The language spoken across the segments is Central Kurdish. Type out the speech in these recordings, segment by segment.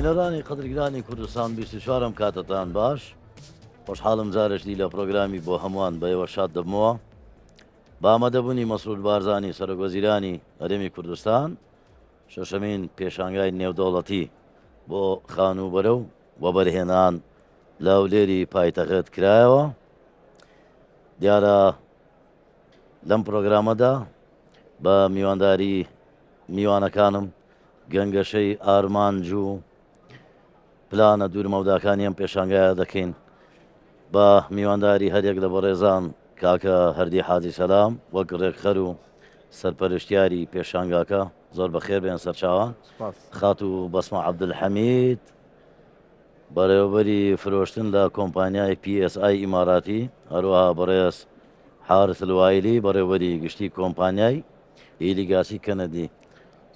بینەرانی قەدرگرانی کوردستان 24 ئەم کاتەتان باش خۆشحاڵم جارێکی لە پرۆگرامی بۆ هەمووان بە ئێوە شاد دەبمەوە بە ئامادەبوونی مەسرور بارزانی سەرۆکوەزیرانی هەرێمی کوردستان شەشەمین پێشانگای نێودەوڵەتی بۆ خانووبەرە و وەبەرهێنان لە هەولێری پایتەخت کرایەوە. دیارە لەم پرۆگرامەدا بە میوانداری میوانەکانم گەنگەشەی ئارمانج و پلانە دوورمەوداکانی ئەم پێشانگایە دەکەین بە میوانداری هەریەک لە بەڕێزان کاکە هەردی حاجی سەلام وەک ڕێکخەر و سەرپەرشتیاری پێشانگاکە زۆر بەخێر بێن سەرچاوان خاتوو بەسمە عەبدولحەمید بەڕێوەبەری فرۆشتن لە کۆمپانیای PSI ئیماراتی هەروەها بەڕێز حارث الوایلی بەڕێوەبەری گشتی کۆمپانیای ئیلیگاسی کەنەدی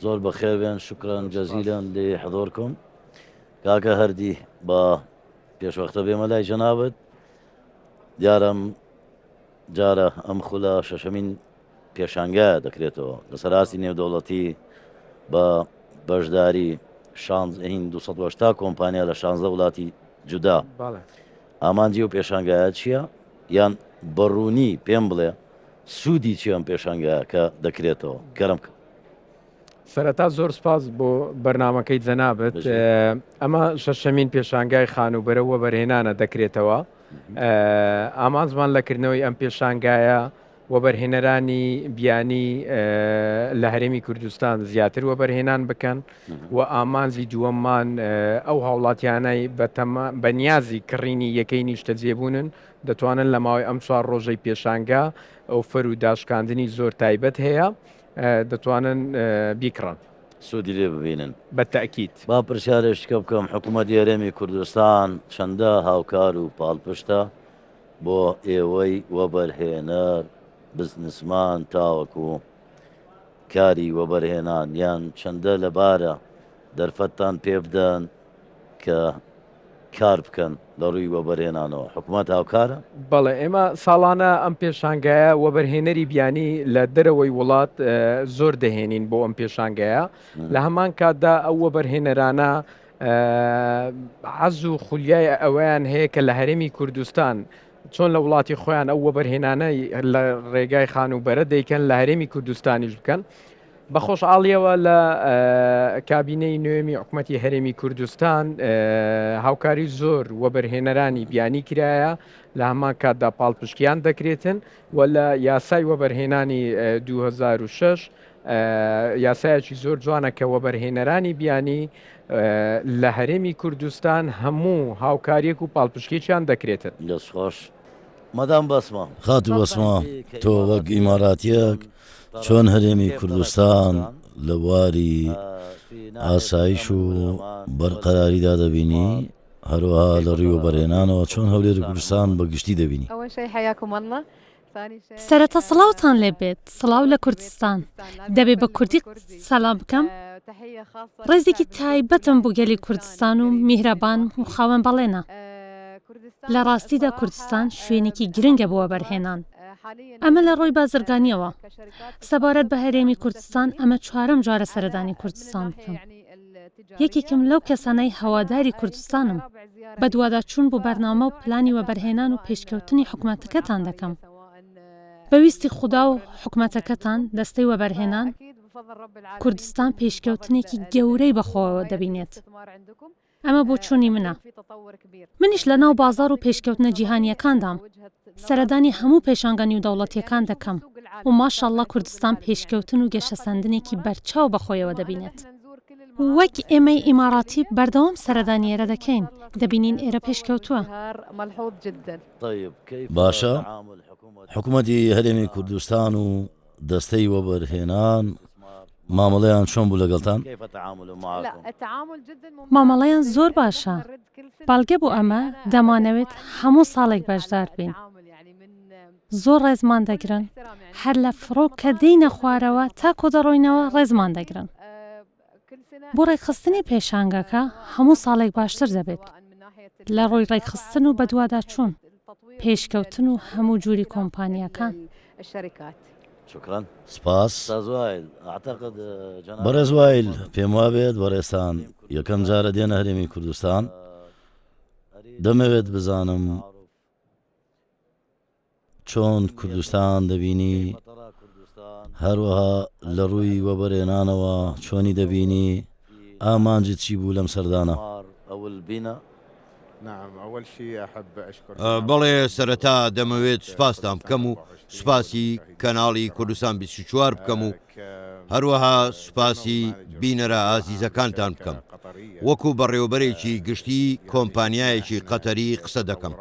زۆر بەخێر بێن شکرا جزیلا لحضوركم کاکە هەردی با پێشوەختە بێمە لای جەنابت دیارم جارە ئەم خولە شەشەمین پێشانگایە دەکرێتەوە لەسەر ئاستی نێودەوڵەتی بە بەشداری شانزهین 280 کۆمپانیا لە 16 وڵاتی جودا ئامانجی و پێشانگایە چییە یان بەڕوونی پێم بڵێ سوودی چی ئەم پێشانگایە کە دەکرێتەوە کەرم کە. سەرەتا زۆر سپاس بۆ بەرنامەکەی جەنابت ئەمە شەشەمین پێشانگای خانووبەرە وەبەرهێنانە دەکرێتەوە ئامانجمان لە کردنەوەی ئەم پێشانگایە وەبەرهێنەرانی بیانی لە هەرێمی کوردستان زیاتر وەبەرهێنان بکەن و ئامانجی دووەممان ئەو هاوڵاتیانەی بە نیازی کڕینی یەکەی نیشتەجێبوونن دەتوانن لە ماوەی ئەم چوار ڕۆژەی پێشانگا ئۆفەر و داشکاندنی زۆر تایبەت هەیە دەتوانن بیکڕن. سوودی لێ ببینن. بە تەئکید. با پرسیارێک شکە بکەم حکوومەتی هەرێمی کوردستان چەندە هاوکار و پاڵپشتە بۆ ئێوەی وەبەرهێنەر، بزنسمان تاوەکو کاری وەبەرهێنان یان چەندە لەبارە دەرفەتتان پێبدەن کە کار بکەن لە ڕووی وەبەرهێنانەوە حکومەت هاوکارە؟ بەڵێ ئێمە ساڵانە ئەم پێشانگایە وەبەرهێنەری بیانی لە دەرەوەی وڵات زۆر دەهێنین بۆ ئەم پێشانگایە لە هەمان کاتدا ئەو وەبەرهێنەرانە حەز و خولیای ئەوەیان هەیە کە لە هەرێمی کوردستان چۆن لە وڵاتی خۆیان ئەو وەبەرهێنانە لە ڕێگای خانووبەرە دەیکەن لە هەرێمی کوردستانیش بکەن. بە خۆشحاڵیەوە لە کابینەی نوێمی حکومەتی هەرێمی کوردستان هاوکاری زۆر وەبەرهێنەرانی بیانی کرایە لە هەمان کاتدا پاڵپشتیان دەکرێتن و لە یاسای وەبەرهێنانی 2006 یاسایەکی زۆر جوانە کە وەبەرهێنەرانی بیانی لە هەرێمی کوردستان هەموو هاوکاریەک و پاڵپشتێکیان دەکرێتن. دەست خۆش مەدام بەسمە. خاتوو بەسمە تۆ وەک ئیماراتیەک چۆن هەرێمی کوردستان لە بواری ئاسایش و بەرقەراریدا دەبینی، هەروەها لە ڕووی وەبەرهێنانەوە چۆن هەولێر و کوردستان بە گشتی دەبینی؟ سەرەتا سڵاوتان لێ بێت، سڵاو لە کوردستان. دەبێ بە کوردی سەلام بکەم؟ ڕێزێکی تایبەتم بۆ گەلی کوردستان و میهرەبان و خاوەن بەڵێنە. لە ڕاستیدا کوردستان شوێنێکی گرنگە بۆ وەبەرهێنان. ئەمە لە ڕووی بازرگانییەوە. سەبارەت بە هەرێمی کوردستان ئەمە چوارەم جارە سەردانی کوردستان بکەم. یەکێکم لەو کەسانەی هەواداری کوردستانم. بەدواداچوون بۆ بەرنامە و پلانی وەبەرهێنان و پێشکەوتنی حکومەتەکەتان دەکەم. بە ویستی خودا و حکومەتەکەتان، دەستەی وەبەرهێنان، کوردستان پێشکەوتنێکی گەورەی بەخۆوە دەبینێت. ئەمە بۆچوونی منە. منیش لەناو بازاڕ و پێشکەوتنە جیهانییەکاندام. سەردانی هەموو پێشانگا نیودەوڵەتییەکان دەکەم و ماشااللە کوردستان پێشکەوتن و گەشەسەندنێکی بەرچاو بەخۆیەوە دەبینێت. وەک ئێمەی ئیماراتی بەردەوام سەردانی ئێرە دەکەین، دەبینین ئێرە پێشکەوتووە. باشە حکومەتی هەرێمی کوردستان و دەستەی وەبەرهێنان مامەڵەیان چۆن بوو لەگەڵتان؟ مامەڵەیان زۆر باشە، بەڵگە بۆ ئەمە دەمانەوێت هەموو ساڵێک بەشدار بین. زۆر ڕێزمان دەگرن، هەر لە فڕۆکە دێینە خوارەوە تا کۆدەڕۆینەوە ڕێزمان دەگرن. بۆ ڕێکخستنی پێشانگاکە هەموو ساڵێک باشتر دەبێت لە ڕووی ڕێکخستن و بەدواداچوون، پێشکەوتن و هەموو جوری کۆمپانیاکان. سپاس. بەڕێز وایل، پێم وابێت بەڕێزتان یەکەم جارە دێنە هەرێمی کوردستان، دەمەوێت بزانم چۆن کوردستان دەبینی، هەروەها لە ڕووی وەبەرهێنانەوە چۆنی دەبینی، ئامانجت چی بوو لەم سەردانە؟ بەڵێ سەرەتا دەمەوێت سوپاستان بکەم و سوپاسی کەناڵی کوردستان 24 بکەم و هەروەها سوپاسی بینەرە ئازیزەکانتان بکەم. وەکو بەڕێوەبەرێکی گشتی کۆمپانیایەکی قەتەری قسە دەکەم.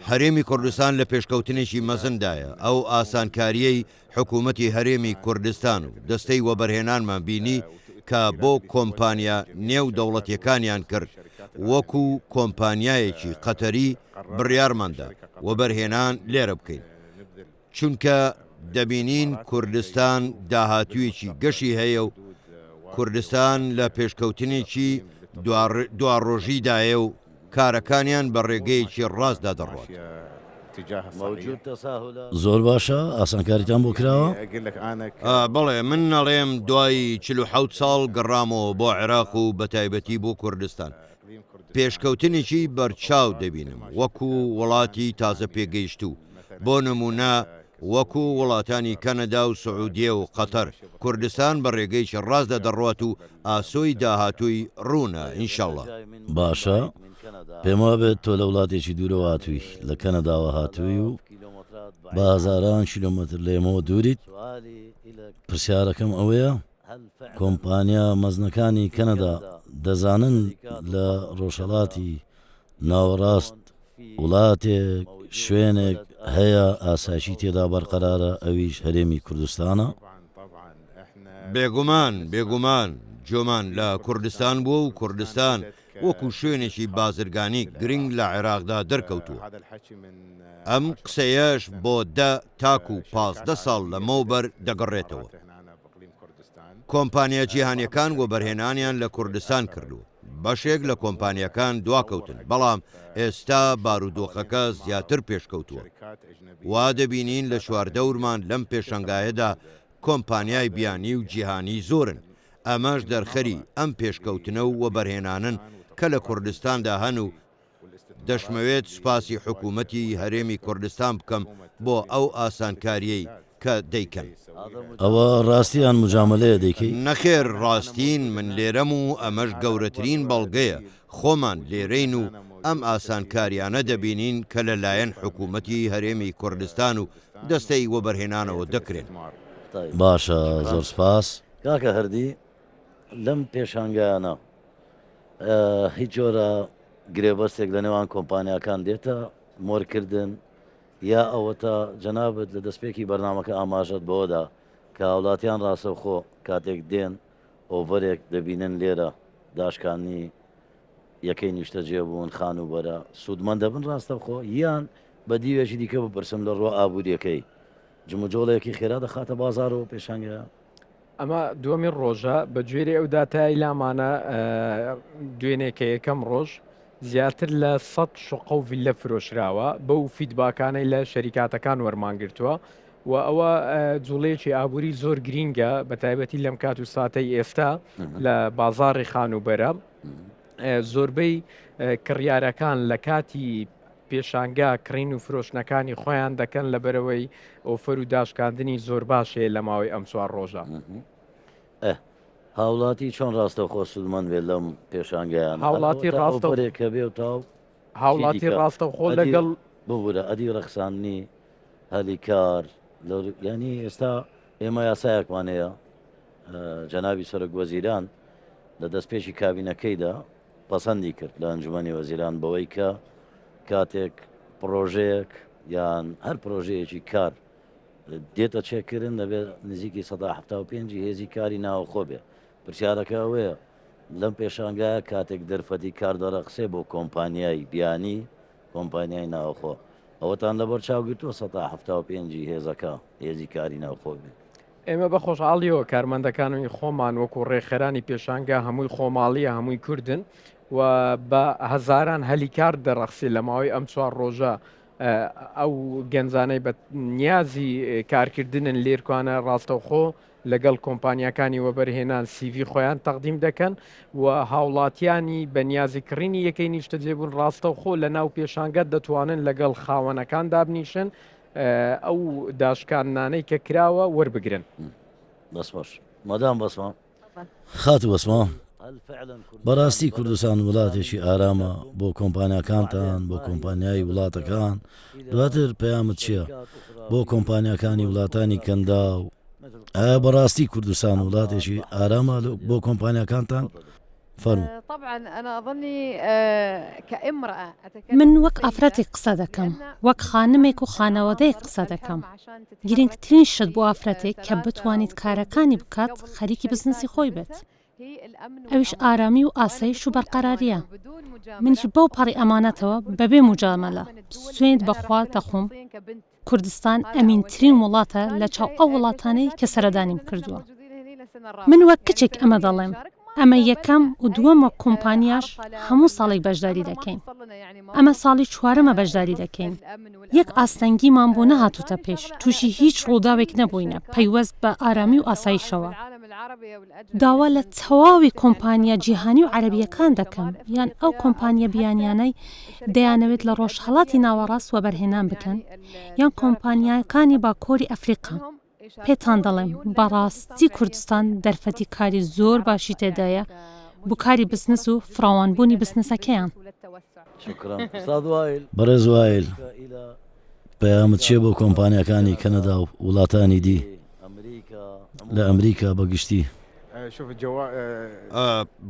هەرێمی کوردستان لە پێشکەوتنێکی مەزندایە، ئەو ئاسانکارییەی حکوومەتی هەرێمی کوردستان و دەستەی وەبەرهێنانمان بینی کە بۆ کۆمپانیا نێو دەوڵەتیەکانیان کرد وەکو کۆمپانیایەکی قەتەری بڕیارماندا وەبەرهێنان لێرە بکەین چونکە دەبینین کوردستان داهاتوویەکی گەشی هەیە و کوردستان لە پێشکەوتنێکی دواڕۆژیدایە و کارەکانیان بە ڕێگەیەکی ڕاستدا دەڕوات. زۆر باشە، ئاسانکاریتان بۆ کراوە؟ بەڵێ، من ئەڵێم دوای 47 ساڵ گەڕامەوە بۆ عێراق و بەتایبەتی بۆ کوردستان، پێشکەوتنێکی بەرچاو دەبینم وەکو وڵاتی تازە پێگەیشتوو، بۆ نموونە وەکو وڵاتانی کەنەدا و سعودیە و قەتەر، کوردستان بە ڕێگەیەکی ڕاستدا دەڕوات و ئاسۆی داهاتووی ڕوونە ان شاءاللە. باشە پێم وابێت تۆ لە وڵاتێکی دوورەوە هاتووی، لە کەنەداوە هاتووی و بە هەزاران کیلۆمەتر لە ئێمەوە دووریت، پرسیارەکەم ئەوەیە کۆمپانیا مەزنەکانی کەنەدا دەزانن لە ڕۆژهەڵاتی ناوەڕاست وڵاتێک، شوێنێک هەیە ئاسایشی تێدا بەرقەرارە ئەویش هەرێمی کوردستانە؟ بێگومان، بێگومان، جۆمان لە کوردستان بووە و کوردستان وەکو شوێنێکی بازرگانی گرنگ لە عێراقدا دەرکەوتووە. ئەم قسەیەش بۆ دە تاکو 15 ساڵ لەمەوبەر دەگەڕێتەوە. کۆمپانیا جیهانیەکان وەبەرهێنانیان لە کوردستان کردووە، بەشێک لە کۆمپانیاکان دواکەوتن، بەڵام ئێستا بارودۆخەکە زیاتر پێشکەوتووە. وا دەبینین لە چواردەورمان لەم پێشەنگایەدا کۆمپانیای بیانی و جیهانی زۆرن، ئەمەش دەرخەری ئەم پێشکەوتنە و وەبەرهێنانەن کە لە کوردستاندا هەن و دەشمەوێت سوپاسی حکوومەتی هەرێمی کوردستان بکەم بۆ ئەو ئاسانکارییەی کە دەیکەن. ئەوە ڕاستی یان موجامەلەیە دەیکەی؟ نەخێر ڕاستین، من لێرەم و ئەمەش گەورەترین بەڵگەیە، خۆمان لێرەین و ئەم ئاسانکارییانە دەبینین کە لە لایەن حکوومەتی هەرێمی کوردستان و دەستەی وەبەرهێنانەوە دەکرێن. باشە زۆر سوپاس. کاکە هەردی لەم پێشانگایانە هیچ جۆرە گرێبەستێک لە نێوان کۆمپانیاکان دێتە مۆرکردن یا ئەوەتا جەنابت لە دەستپێکی بەرنامەکە ئاماژەت بەوەدا کە هاوڵاتیان ڕاستەوخۆ کاتێک دێن ئۆڤەرێک دەبینن لێرە داشکانی یەکەی نیشتەجێبوون خانووبەرە سوودمەند دەبن ڕاستەوخۆ یان بە دیوێکی دیکە بپرسم لە ڕووە ئابووریەکەی جموجۆڵێکی خێرا دەخاتە بازاڕەوە پێشانگە؟ ئەمە دووەمین ڕۆژە بە گوێرەی ئەو داتای لامانە دوێنێ کە یەکەم ڕۆژ زیاتر لە 100 شقە و ڤیلە فرۆشراوە بەو feedback انەی لە شەریکاتەکان وەرمانگرتووە و ئەوە جوڵەیەکی ئابووری زۆر گرینگە بە تایبەتی لەم کات و ساتەی ئێستا لە بازاڕی خانووبەرە زۆربەی کڕیارەکان لە کاتی پێشانگا کڕین و فرۆشتنەکانی خۆیان دەکەن لەبەرئەوەی offer و داشکاندنی زۆر باش هەیە لە ماوەی ئەم چوار ڕۆژە. ئه هاوڵاتی چۆن ڕاستەوخۆ سوودمەند بێت لەم پێشانگایانە؟ هەر هاوڵاتی ئەوەتا ڕاستە offer ێک هەبێ و تاو چی هاوڵاتی دیکە؟ ڕاستەوخۆ ئەدی لەگەڵ ببورە ئەدی ڕەخساندنی هەلی کار لە یانی ئێستا ئێمە یاسایەکمان هەیە جەنابی سەرۆک وەزیران لە دەستپێکی کابینەکەیدا پەسەندی کرد لە ئەنجومەنی وەزیران بەوەی کە کاتێک پڕۆژەیەک یان هەر پرۆژەیەکی کار دێتە چێکردن دەبێت نزیکی 175 هێزی کاری ناوخۆ بێ پرسیارەکە ئەوەیە لەم پێشانگایە کاتێک دەرفەتی کار دەڕەخسێ بۆ کۆمپانیای بیانی کۆمپانیای ناوخۆ ئەوەتان لەبەر چاو گرتووە 175 هێزەکە هێزی کاری ناوخۆ بێ؟ ئێمە بە خۆشحاڵیەوە کارمەندەکانی خۆمان وەکو ڕێکخەرانی پێشانگا هەمووی خۆماڵیە هەمووی کوردن و بە هەزاران هەلی کار دەڕەخسێ لە ماوەی ئەم چوار ڕۆژە ئەو گەنجانەی بە نیازی کارکردنن لێرکانە ڕاستەوخۆ لەگەڵ کۆمپانیاکانی وەبەرهێنان سیڤی خۆیان تەقدیم دەکەن و هاوڵاتیانی بە نیازی کڕینی یەکەی نیشتەجێبوون ڕاستەوخۆ لە ناو پێشانگە دەتوانن لەگەڵ خاوەنەکان دابنیشن ئەو داشکاندنانەی کە کراوە وەربگرن. دەست خۆش مادام بەسمە. خاتوو بەسمە بەڕاستی کوردستان وڵاتێکی ئارامە بۆ کۆمپانیاکانتان بۆ کۆمپانیای وڵاتەکان دواتر پەیامت چییە بۆ کۆمپانیاکانی وڵاتانی کەنداو ئایا بەڕاستی کوردستان وڵاتێکی ئارامە بۆ کۆمپانیاکانتان فەرموو. من وەک ئافرەتێک قسە دەکەم، وەک خانمێک و خانەوادەیەک قسە دەکەم. گرنگترین شت بۆ ئافرەتێک کە بتوانیت کارەکانی بکات خەریکی بزنسی خۆی بێت، ئەویش ئارامی و ئاسایش و بەرقەرارییە. منیش بەو پەڕی ئەمانەتەوە بەبێ موجامەلە سوێند بە خوا دەخۆم کوردستان ئەمینترین وڵاتە لە چاو ئەو وڵاتانەی کە سەردانیم کردووە. من وەک کچێک ئەمە دەڵێم، ئەمە یەکەم و دووەم وەک کۆمپانیاش هەموو ساڵێک بەشداری دەکەین. ئەمە ساڵی چوارەمە بەشداری دەکەین. یەک ئاستەنگیمان بۆ نەهاتووتە پێش، تووشی هیچ ڕووداوێک نەبووینە پەیوەست بە ئارامی و ئاسایشەوە. داوا لە تەواوی کۆمپانیا جیهانی و عەرەبییەکان دەکەم یان ئەو کۆمپانیا بیانیانەی دەیانەوێت لە ڕۆژهەڵاتی ناوەڕاست وەبەرهێنان بکەن یان کۆمپانیاکانی باکووری ئەفریقا، پێتان دەڵێم بەڕاستی کوردستان دەرفەتی کاری زۆر باشی تێدایە بۆ کاری بزنس و فراوانبوونی بزنسەکەیان. بەڕێز وائیل، پەیامت چییە بۆ کۆمپانیاکانی کەنەدا و وڵاتانی دی لە ئەمریکا بە گشتی؟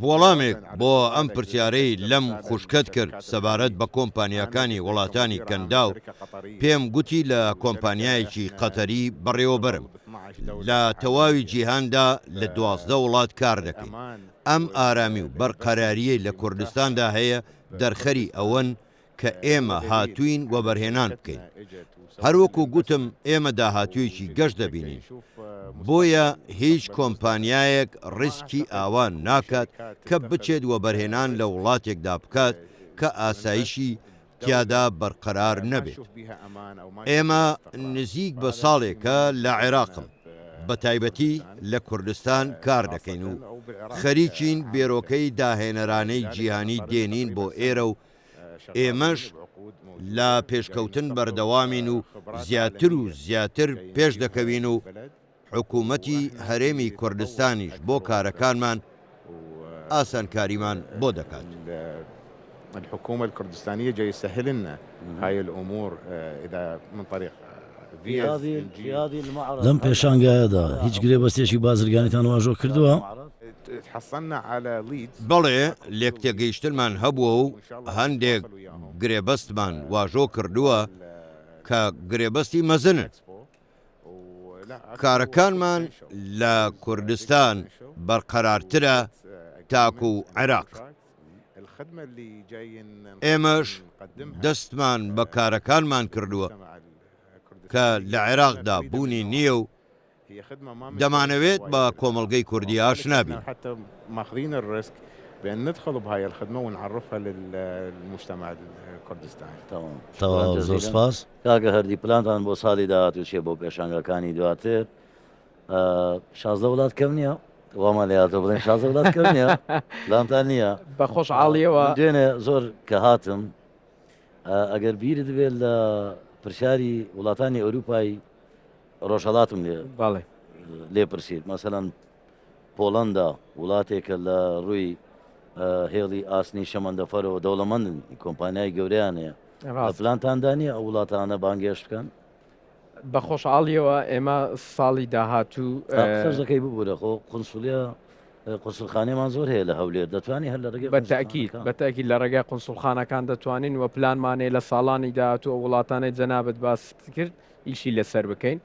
وەڵامێک بۆ ئەم پرسیارەی لەم خوشکەت کرد سەبارەت بە کۆمپانیاکانی وڵاتانی کەنداو، پێم گوتی لە کۆمپانیایەکی قەتەری بەڕێوەبەرم، لە تەواوی جیهاندا لە 12 وڵات کار دەکەین، ئەم ئارامی و بەرقەرارییەی لە کوردستاندا هەیە دەرخەری ئەوەن کە ئێمە هاتووین وەبەرهێنان بکەین. هەروەکو گوتم ئێمە داهاتوویەکی گەش دەبینین. بۆیە هیچ کۆمپانیایەک ڕیسکی ئاوا ناکات کە بچێت وەبەرهێنان لە وڵاتێکدا بکات کە ئاسایشی تیادا بەرقەرار نەبێت. ئێمە نزیک بە ساڵێکە لە عێراقم، بە تایبەتی لە کوردستان کار دەکەین و خەریکین بێرۆکەی داهێنەرانەی جیهانی دێنین بۆ ئێرە و ئێمەش لە پێشکەوتن بەردەوامین و زیاتر و زیاتر پێشدەکەوین و حکوومەتی هەرێمی کوردستانیش بۆ کارەکانمان ئاسانکاریمان بۆ دەکات. لەم پێشانگایەدا هیچ گرێبەستێکی بازرگانیتان واژۆ کردووە؟ بەڵێ، لێکتێگەیشتنمان هەبووە و هەندێک گرێبەستمان واژۆ کردووە کە گرێبەستی مەزنن. کارەکانمان لە کوردستان بەرقەرارترە تاکو عێراق. ئێمەش دەستمان بە کارەکانمان کردووە کە لە عێراقدا بوونی نییە و دەمانەوێت بە کۆمەڵگەی کوردی ئاشنا بین. تەواو زۆر سوپاس. کاکە هەردی پلانتان بۆ ساڵی داهاتوو چیە بۆ پێشانگاکانی دواتر؟ 16 وڵات کەم نییە وامان لە یادە بڵێن 16 وڵات کەم نییە پلانتان نییە؟ بە خۆشحاڵیەوە دوێنێ زۆر کە هاتم ئەگەر بیرت بێت لە پرسیاری وڵاتانی ئەوروپای ڕۆژهەڵاتم لێ بەڵێ لێ پرسیت مەسەلەن پۆڵەندا وڵاتێکە لە ڕووی هێڵی ئاسنی شەمەندەفەرەوە دەوڵەمەندن کۆمپانیای گەورەیان هەیە لە پلانتاندا نییە ئەو وڵاتانە بانگێشت بکەن؟ بە خۆشحاڵیەوە ئێمە ساڵی داهاتوو قسەش دەکەی ببورە خۆ قونسولیە قونسوڵخانەمان زۆر هەیە لە هەولێر دەتوانی هەر لە ڕێگەی بە تەئکید قونسوڵخانەکان بە تەئکید لە ڕێگای قونسوڵخانەکان دەتوانین و پلانمانەیە لە ساڵانی داهاتوو ئەو وڵاتانەی جەنابت باست کرد ئیشی لەسەر بکەین.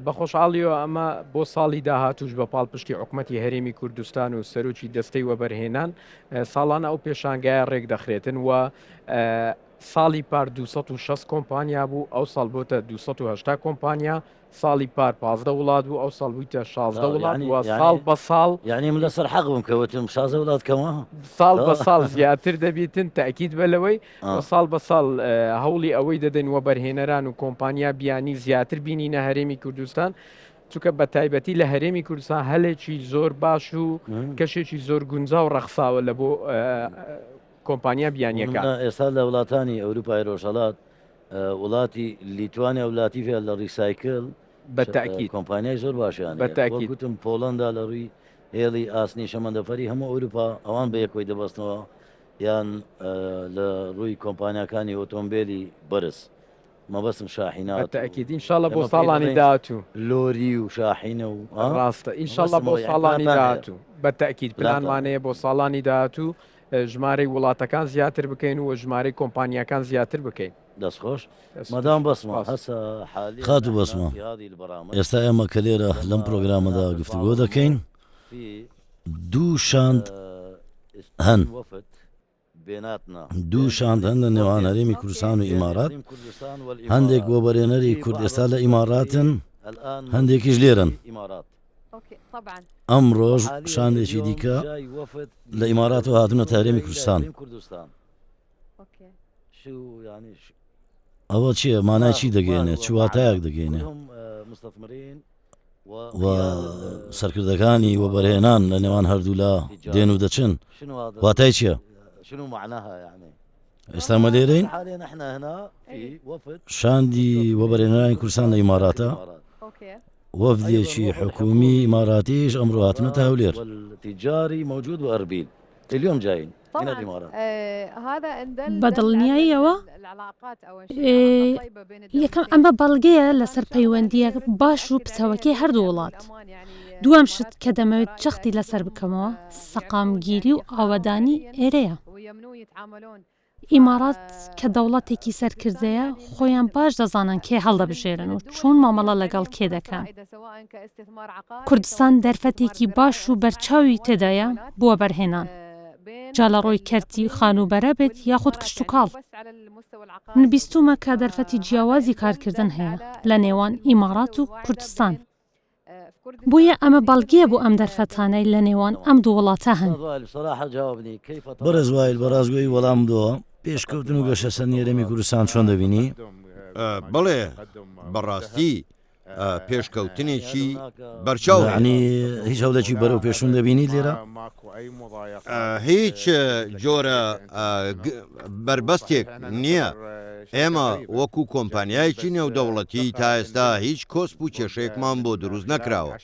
بە خۆشحاڵیەوە ئەمە بۆ ساڵی داهاتووش بە پاڵپشتی حکومەتی هەرێمی کوردستان و سەرۆکی دەستەی وەبەرهێنان ساڵانە ئەو پێشانگایە ڕێکدەخرێتن و. ساڵی پار 260 کۆمپانیا بوو، ئەو ساڵ بۆتە 280 کۆمپانیا، ساڵی پار 15 وڵات بوو، ئەو ساڵ بوویتە 16 وڵات و ساڵ بە ساڵ. یانی من لەسەر حەق بووم کە وتم 16 وڵات کەمە؟ ساڵ بە ساڵ زیاتر دەبیتن، تەئکید بە لەوەی و ساڵ بە ساڵ هەوڵی ئەوەی دەدەین وەبەرهێنەران و کۆمپانیا بیانی زیاتر بینینە هەرێمی کوردستان، چونکە بە تایبەتی لە هەرێمی کوردستان هەلێکی زۆر باش و کەشێکی زۆر گونجاو ڕەخساوە لە بۆ کۆمپانیا بیانیەکان. ئێستا لە وڵاتانی ئەوروپای ڕۆژهەڵات وڵاتی لیتوانیا و لاتیڤیا لە recycle بە تەئکید کۆمپانیای زۆر باشیان بە تەئکید وەک وتم پۆڵەندا لە ڕووی هێڵی ئاسنی شەمەندەفەری هەموو ئەوروپا ئەوان بە یەکەوەی دەبەستنەوە یان لە ڕووی کۆمپانیاکانی ئۆتۆمبێلی بەرز مەبەستم شاحینات بە تەئکید ان شاءاللە بۆ ساڵانی داهاتوو. لۆری و شاحینە و ها ڕاستە ان شاءاللە بۆ ساڵانی داهاتوو بە تەئکید پلانمان هەیە بۆ ساڵانی داهاتوو ژمارەی وڵاتەکان زیاتر بکەین و ژمارەی کۆمپانیاکان زیاتر بکەین. دەست خۆش مادام بەسمە هەسە حالیە خاتوو بەسمە ئێستا ئێمە کە لێرە لەم پرۆگرامەدا گفتوگۆ دەکەین دوو شاند هەن. دوو شاند هەن لە نێوان هەرێمی کوردستان و ئیمارات، هەندێک وەبەرهێنەری کورد ئێستا لە ئیماراتن، هەندێکیش لێرەن. ئەمڕۆش شاندێکی دیکە لە ئیماراتەوە هاتوونەتە هەرێمی کوردستان. ئەوە چییە؟ مانای چی دەگەیەنێ؟ چ واتایەک دەگەیەنێ؟ و سەرکردەکانی وەبەرهێنان لە نێوان هەردوولا دێن و دەچن واتای چییە؟ ئێستا مە لێرەین شاندی وەبەرهێنەرانی کوردستان لە ئیماراتە وەفدێکی حکومی ئیماراتیش ئەمڕۆ هاتنەتە هەولێر. بە دڵنیاییەوە یەکەم ئەمە بەڵگەیە لەسەر پەیوەندییە باش و پتەوەکەی هەردوو وڵات. دووەم شت کە دەمەوێت جەختی لەسەر بکەمەوە، سەقامگیری و ئاوەدانی ئێرەیە. ئیماڕات کە دەوڵەتێکی سەرکردەیە، خۆیان باش دەزانن کێ هەڵدەبژێرن و چۆن مامەڵە لەگەڵ کێ دەکەن. کوردستان دەرفەتێکی باش و بەرچاوی تێدایە بۆ وەبەرهێنان، جا لە ڕووی کەرتی خانووبەرە بێت یاخود کشتوکاڵ. من بیستوومە کە دەرفەتی جیاوازی کارکردن هەیە لە نێوان ئیماڕات و کوردستان. بۆیە ئەمە بەڵگەیە بۆ ئەم دەرفەتانەی لە نێوان ئەم دوو وڵاتە هەن. بەڕێز وائیل بە ڕاستگۆیی وەڵام بدەوە، پێشکەوتن و گەشەسەندنی هەرێمی کوردستان چۆن دەبینی؟ بەڵێ، بەڕاستی پێشکەوتنێکی بەرچاو هەیە. یەعنی هیچ هەولێکی بەرەو پێشچوون دەبینیت لێرە؟ هیچ جۆرە بەربەستێک نییە. ئێمە وەکو کۆمپانیایەکی نێودەوڵەتی تا ئێستا هیچ کۆسپ و کێشەیەکمان بۆ دروست نەکراوە.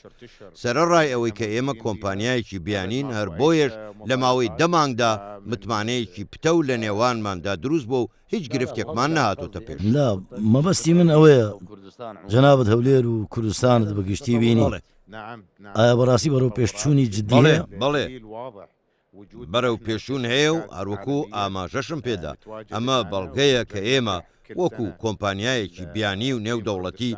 سەرەڕای ئەوەی کە ئێمە کۆمپانیایەکی بیانین هەر بۆیەش لە ماوەی دە مانگدا متمانەیەکی پتەو لە نێوانماندا دروست بووە و هیچ گرفتێکمان نەهاتۆتە پێش. نا مەبەستی من ئەوەیە جەنابت هەولێر و کوردستانت بە گشتی بینی ئایا بەڕاستی بەرەو پێشچوونی جدی بەڵێ هەیە؟ بەڵێ بەرەو پێشچوون هەیە و هەروەکو ئاماژەشم پێدا ئەمە بەڵگەیە کە ئێمە وەکو کۆمپانیایەکی بیانی و نێودەوڵەتی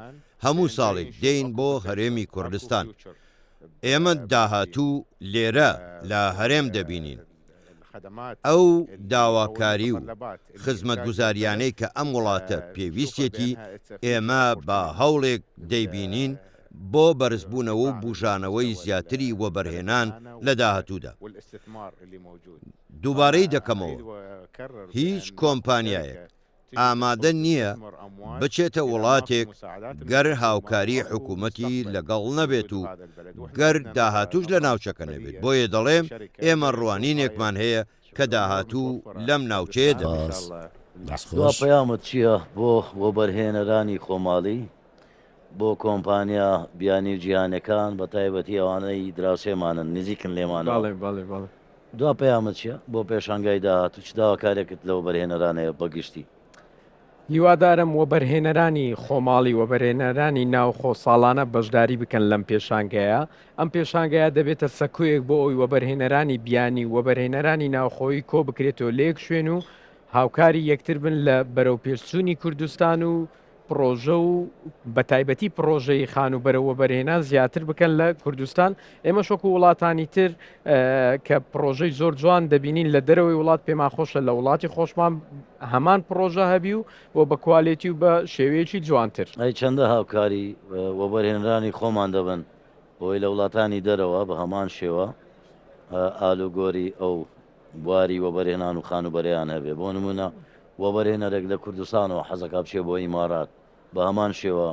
هەموو ساڵێک دێین بۆ هەرێمی کوردستان ئێمە داهاتوو لێرە لە هەرێم دەبینین. ئەو داواکاری و خزمەتگوزاریانەی کە ئەم وڵاتە پێویستیەتی ئێمە بە هەوڵێک دەیبینین بۆ بەرزبوونەوە و بوژانەوەی زیاتری وەبەرهێنان لە داهاتوودا. دووبارەی دەکەمەوە هیچ کۆمپانیایەک ئامادە نییە بچێتە وڵاتێک گەر هاوکاری حکوومەتی لەگەڵ نەبێت و گەر داهاتووش لە ناوچەکە نەبێت، بۆیە دەڵێم ئێمە ڕوانینێکمان هەیە کە داهاتوو لەم ناوچەیە دەبێت. دوا پەیامت چییە بۆ وەبەرهێنەرانی خۆماڵی، بۆ کۆمپانیا بیانی و جیهانیەکان، بەتایبەتی ئەوانەی دراوسێمانن، نزیکن لێمانەوە؟ دوا پەیامت چیە بۆ پێشانگای داهاتوو، چ داواکاریەکت لە وەبەرهێنەران هەیە بە گشتی؟ هیوادارم وەبەرهێنەرانی خۆماڵی، وەبەرهێنەرانی ناوخۆ ساڵانە بەشداری بکەن لەم پێشانگەیە، ئەم پێشانگەیە دەبێتە سەکۆیەک بۆ ئەوەی وەبەرهێنەرانی بیانی و وەبەرهێنەرانی ناوخۆیی کۆبکرێتەوە لەیەک شوێن و هاوکاری یەکتر بن لە بەرەوپێشچوونی کوردستان و پڕۆژە و بەتایبەتی پڕۆژەی خانووبەرە وەبەرهێنان زیاتر بکەن لە کوردستان، ئێمەش وەکو وڵاتانی تر کە پڕۆژەی زۆر جوان دەبینین لە دەرەوەی وڵات پێمان خۆشە لە وڵاتی خۆشمان هەمان پڕۆژە هەبی و و بە کوالێتی و بە شێوەیەکی جوانتر. ئەی چەندە هاوکاری وەبەرهێنرانی خۆمان دەبن بۆی لە وڵاتانی دەرەوە بە هەمان شێوە ئالوگۆری ئەو بواری وەبەرهێنان و خانووبەرەیان هەبێ بۆ نموونە وەبەرهێنەرێک لە کوردستانەوە حەزەکا بچێ بۆ ئیمارات بە هەمان شێوە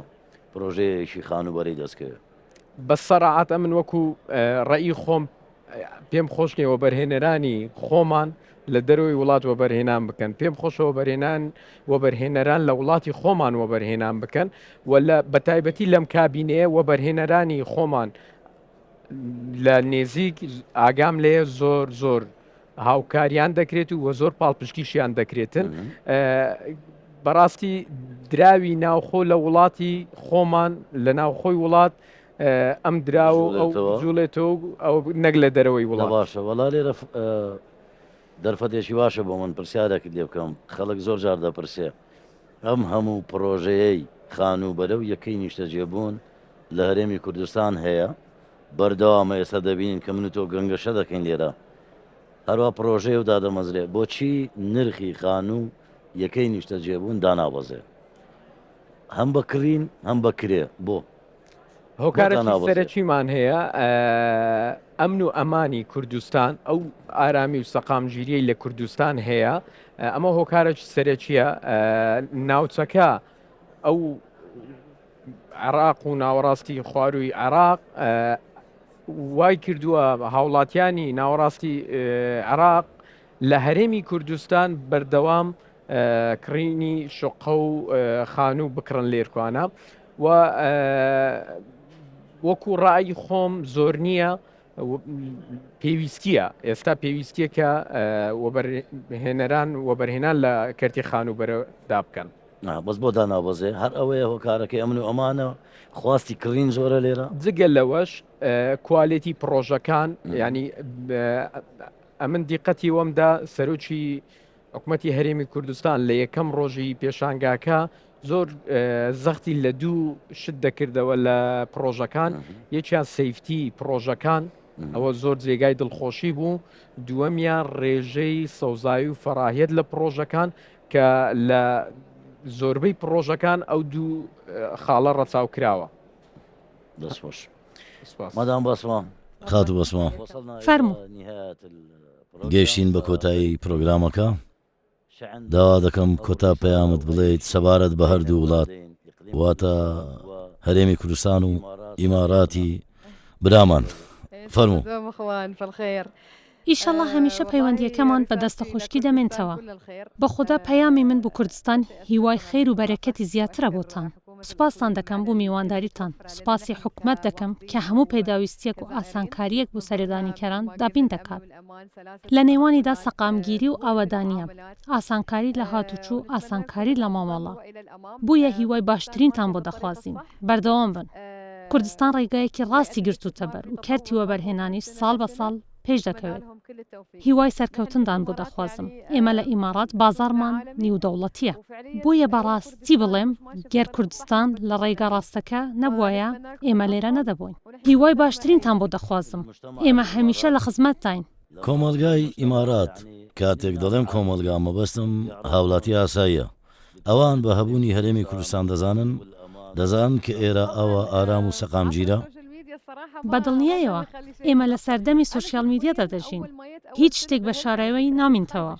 پرۆژەیەکی خانووبەرەی دەستکەوێ. بە سەراعەت ئەمن وەکو ڕەئی خۆم پێم خۆش نیە وەبەرهێنەرانی خۆمان لە دەرەوەی وڵات وەبەرهێنان بکەن پێم خۆشە وەبەرهێنان وەبەرهێنەران لە وڵاتی خۆمان وەبەرهێنان بکەن و لە بەتایبەتی لەم کابینەیە وەبەرهێنەرانی خۆمان لە نێزیک ئاگام لێیە زۆر زۆر هاوکاریان دەکرێت و وە زۆر پاڵپشتیشیان دەکرێتن بەڕاستی دراوی ناوخۆ لە وڵاتی خۆمان لە ناوخۆی وڵات ئەم دراو ئەو جوڵێتەوە ئەو نەک لە دەرەوەی وڵات باشە وەڵا لێرە دەرفەتێکی باشە بۆ من پرسیارێکت لێ بکەم خەڵک زۆر جار دەپرسێ ئەم هەموو پڕۆژەیەی خانووبەرە و یەکەی نیشتەجێبوون لە هەرێمی کوردستان هەیە بەردەوامە ئێستا دەبینین کە من و تۆ گەنگەشە دەکەین لێرە هەروا پڕۆژەیە و دادەمەزرێ بۆچی نرخی خانوو یەکەی نیشتەجێبوون دانابەزێ هەم بە کڕین هەم بە کرێ بۆ؟ هۆکارێکی سەرەکیمان هەیە ئەمن و ئەمانی کوردستان ئەو ئارامی و سەقامگیریەی لە کوردستان هەیە ئەمە هۆکارێکی سەرەکیە ناوچەکە ئەو عێراق و ناوەڕاستی خواروی عێراق وای کردووە هاوڵاتیانی ناوەڕاستی عێراق لە هەرێمی کوردستان بەردەوام کڕینی شقە و خانوو بکڕن لێرکوانە و وەکو ڕای خۆم زۆر نییە پێویستیە ئێستا پێویستیە کە وەبەرهێنەران وەبەرهێنان لە کەرتی خانووبەرەدا بکەن. بەس بۆ دانابەزێ هەر ئەوەیە هۆکارەکەی ئەمن و ئەمانە خواستی کڕین زۆرە لێرە. جگە لەوەش کوالێتی پڕۆژەکان ینی ئەمن دیقەتی وەمدا سەرۆکی حکومەتی هەرێمی کوردستان لە یەکەم ڕۆژی پێشانگاکە زۆر زەختی لە دوو شت دەکردەوە لە پڕۆژەکان یەکیان safety پڕۆژەکان ئەوە زۆر جێگای دڵخۆشی بوو دووەمیان ڕێژەی سەوزایی و فەراهیەت لە پڕۆژەکان کە لە زۆربەی پڕۆژەکان ئەو دوو خاڵە ڕەچاو کراوە. دەست خۆش. مادام بەسمە. خاتوو بەسمە. فەرموو. گەیشتین بە کۆتایی پرۆگرامەکە. داوا دەکەم کۆتا پەیامت بڵێیت سەبارەت بە هەردوو وڵات واتە هەرێمی کوردستان و ئیماراتی برامان. فەرموو. ئیشەڵا هەمیشە پەیوەندیەکەمان بە دەستە خۆشکی دەمێنتەوە. بەخودا پەیامی من بۆ کوردستان هیوای خێر و بەرەکەتی زیاترە بۆتان. سوپاستان دەکەم بۆ میوانداریتان، سوپاسی حکومەت دەکەم کە هەموو پێداویستیەک و ئاسانکاریەک بۆ سەردانیکەران دابین دەکات. لە نێوانیدا سەقامگیری و ئاوەدانیە، ئاسانکاری لە هاتوچو و ئاسانکاری لە مامەڵە. بۆیە هیوای باشترینتان بۆ دەخوازین. بەردەوام بن. کوردستان ڕێگایەکی ڕاستی گرتووتەبەر و کەرتی وەبەرهێنانیش ساڵ بە ساڵ پێش دەکەوێت. هیوای سەرکەوتندان بۆ دەخوازم. ئێمە لە ئیماڕات بازاڕمان نیودەوڵەتییە. بۆیە بە ڕاستی بڵێم گەر کوردستان لە ڕێگا ڕاستەکە نەبوایە ئێمە لێرە نەدەبووین. هیوای باشترینتان بۆ دەخوازم. ئێمە هەمیشە لە خزمەتتاین. کۆمەڵگای ئیمارات، کاتێک دەڵێم کۆمەڵگا مەبەستم هاوڵاتی ئاساییە، ئەوان بە هەبوونی هەرێمی کوردستان دەزانن؟ دەزانن کە ئێرە ئاوا ئارام و سەقامگیرە؟ بە دڵنیایەوە. ئێمە لە سەردەمی سۆشیال میدیادا دەژین. هیچ شتێک بە شاراوەیی نامینتەوە.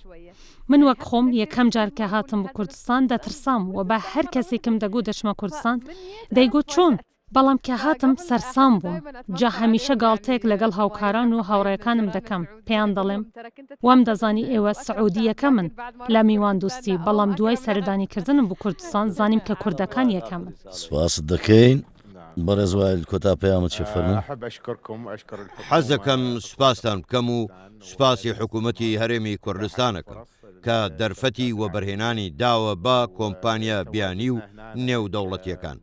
من وەک خۆم یەکەم جار کە هاتم بۆ کوردستان دەترسام و بە هەر کەسێکم دەگوت دەچمە کوردستان دەیگوت چۆن؟ بەڵام کە هاتم سەرسام بووم، جا هەمیشە گاڵتەیەک لەگەڵ هاوکاران و هاوڕێکانم دەکەم، پێیان دەڵێم، وام دەزانی ئێوە سعودی یەکەمن لە میواندوستی، بەڵام دوای سەردانیکردنم بۆ کوردستان زانیم کە کوردەکان یەکەمن. سوپاست دەکەین. بەڕێز وائیل کۆتا پەیامت چیە فەرموو؟ حەزدەکەم سوپاستان بکەم و سوپاسی حکوومەتی هەرێمی کوردستان ئەکەم کە دەرفەتی وەبەرهێنانی داوە بە کۆمپانیا بیانی و نێودەوڵەتییەکان.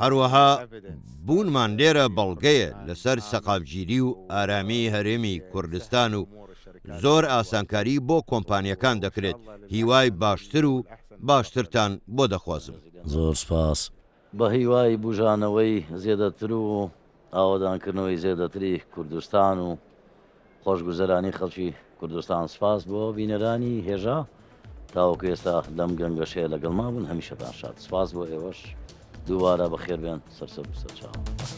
هەروەها بوونمان لێرە بەڵگەیە لەسەر سەقامگیری و ئارامی هەرێمی کوردستان و زۆر ئاسانکاری بۆ کۆمپانیەکان دەکرێت، هیوای باشتر و. باشترتان بۆ دەخوازم. زۆر سپاس. بە هیوای بوژانەوەی زێدەتر و ئاوەدانکردنەوەی زێدەتری کوردستان و خۆشگوزەرانی خەڵکی کوردستان سپاس بۆ بینەرانی هێژا تاوەکو ئێستا لەم گەنگەشەیە لەگەڵمان بوون هەمیشەتان شاد سپاس بۆ ئێوەش دووبارە بەخێربێن سەرسەر و سەرچاوە.